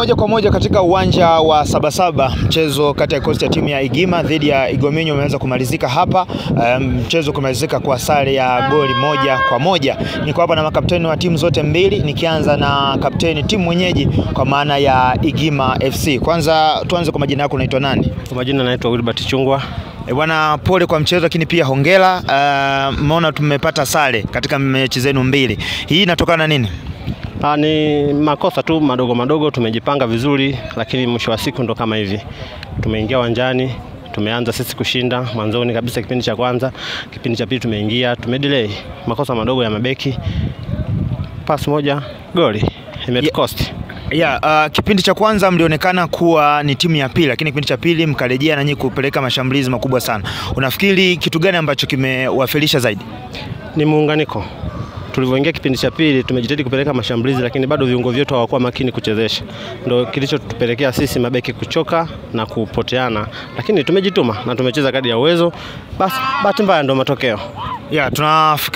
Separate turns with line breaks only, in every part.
Moja kwa moja katika uwanja wa Sabasaba, mchezo kati ya kikosi cha timu ya Igima dhidi ya Igominyo umeanza kumalizika hapa. Mchezo kumalizika kwa sare ya goli 1-1. Niko hapa na makapteni wa timu zote mbili, nikianza na kapteni timu mwenyeji kwa maana ya Igima FC. Kwanza tuanze kwa majina yako, unaitwa nani?
Kwa majina naitwa Wilbert Chungwa.
Bwana, pole kwa mchezo lakini pia hongera. Mmeona tumepata sare katika mechi zenu mbili. Hii inatokana na nini?
Ni makosa tu madogo madogo, tumejipanga vizuri lakini mwisho wa siku ndo kama hivi. Tumeingia uwanjani, tumeanza sisi kushinda mwanzoni kabisa kipindi cha kwanza, kipindi cha pili tumeingia, tumedelay. Makosa madogo ya mabeki. Pass moja, goli. Imetucost.
Kipindi cha kwanza mlionekana kuwa ni timu ya pili, lakini kipindi cha pili mkarejea na nyinyi kupeleka mashambulizi makubwa sana. Unafikiri kitu gani ambacho kimewafelisha zaidi?
Ni muunganiko. Tulivyoingia kipindi cha pili tumejitahidi kupeleka mashambulizi lakini bado viungo vyetu hawakuwa makini kuchezesha. Ndio kilichotupelekea sisi mabeki kuchoka na kupoteana, lakini tumejituma na tumecheza kadri ya uwezo. Basi bahati mbaya ndio matokeo.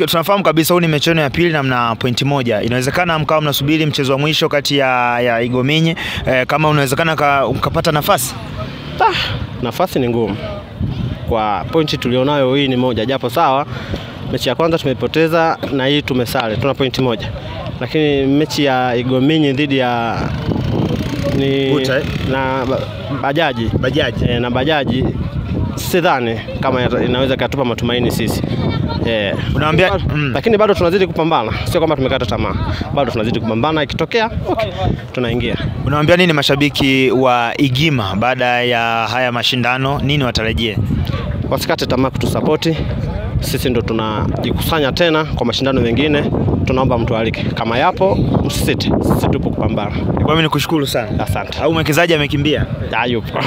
Tunafahamu kabisa huu ni mechi yenu ya pili na mna pointi 1. Inawezekana mkawa mnasubiri mchezo wa mwisho kati ya Igominye, kama unawezekana mkapata nafasi.
Nafasi ni ngumu. Kwa pointi tulionayo hii ni moja, japo sawa mechi ya kwanza tumepoteza na hii tumesare, tuna pointi 1. Lakini mechi ya Igominye dhidi ya ni
Buta,
na Bajaji. Na Bajaji sidhani kama inaweza katupa matumaini sisi.
Unaambia
lakini bado tunazidi kupambana, sio kama tumekata tamaa. Bado tunazidi kupambana, ikitokea okay, tunaingia.
Unaambia nini mashabiki wa Igima baada ya haya mashindano, nini watarajie?
Wasikate tamaa kutusapoti. Sisi ndo tunajikusanya tena kwa mashindano mengine. Tunaomba mtualike. Kama yapo, msisite. Sisi tupo kupambana.
Mimi nikushukuru sana.
Asante.
Au mwekezaji amekimbia?
Hayupo.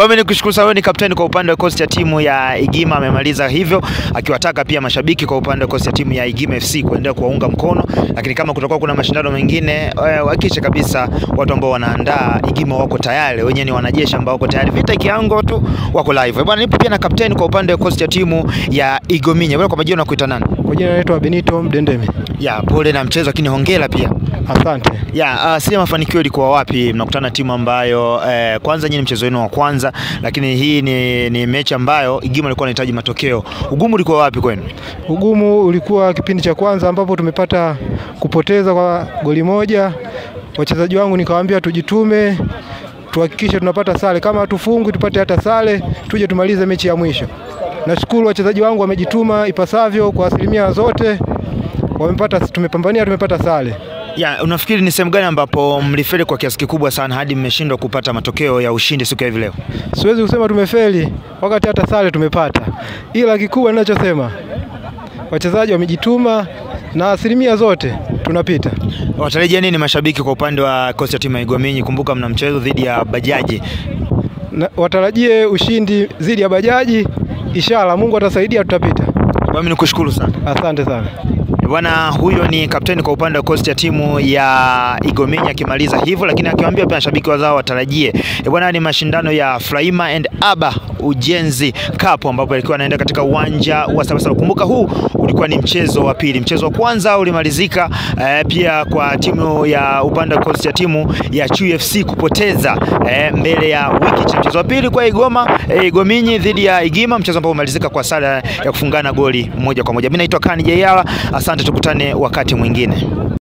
Mimi nikushukuru sana. Wewe ni kapteni kwa upande wa kikosi cha timu ya Igima, amemaliza hivyo akiwataka pia mashabiki kwa upande wa kikosi cha timu ya Igima FC kuendelea kuwaunga mkono, lakini kama kutakuwa kuna mashindano mengine hakikisha kabisa watu ambao wanaandaa Igima wako tayari, wenyewe ni wanajeshi ambao wako tayari, vita kiango tu wako live. Bwana, nipo pia na kapteni kwa upande wa kikosi cha timu ya Igominye. Wewe kwa majina unakuita nani?
Kwa jina naitwa Benito Mdendemi.
Pole na mchezo lakini hongera pia.
Asante.
Siri mafanikio ilikuwa wapi? Mnakutana timu ambayo kwanza nyinyi mchezo wenu wa kwanza, lakini hii ni mechi ambayo Igima ilikuwa inahitaji matokeo. Ugumu ulikuwa wapi kwenu?
Ugumu ulikuwa kipindi cha kwanza ambapo tumepata kupoteza kwa goli 1. Wachezaji wangu nikawaambia tujitume, tuhakikishe tunapata sare, kama hatufungwi tupate hata sare, tuje tumalize mechi ya mwisho. Nashukuru wachezaji wangu wamejituma ipasavyo kwa asilimia zote. Wamepata, tumepambania, tumepata sare.
Unafikiri ni sehemu gani ambapo mlifeli kwa kiasi kikubwa sana hadi mmeshindwa kupata matokeo ya ushindi siku ya hivi leo?
Siwezi kusema tumefeli wakati hata sare tumepata. Ila kikubwa ninachosema, wachezaji wamejituma na asilimia zote tunapita.
Watarejea nini mashabiki kwa upande wa kikosi cha timu ya Igominye? Kumbuka mna mchezo dhidi ya Bajaji.
Watarajie ushindi dhidi ya Bajaji. Inshallah Mungu atasaidia tutapita.
Mimi nikushukuru sana.
Asante sana.
Bwana, huyo ni kapteni kwa upande wa kikosi cha timu ya Igominye akimaliza hivyo, lakini akiwaambia pia mashabiki wazao watarajie. Bwana, ni mashindano ya Flaima and Aba Ujenzi Cup ambapo ilikuwa inaenda katika uwanja wa Sabasaba. Kumbuka huu ulikuwa ni mchezo wa pili. Mchezo wa kwanza ulimalizika pia kwa timu ya upande wa kikosi cha timu ya Chui FC kupoteza mbele ya Wiki. Mchezo wa pili kwa Igominye dhidi ya Igima, mchezo ambao umemalizika kwa sare ya kufungana goli 1-1. Mimi naitwa Kani Jeyala. Asante, tukutane wakati mwingine.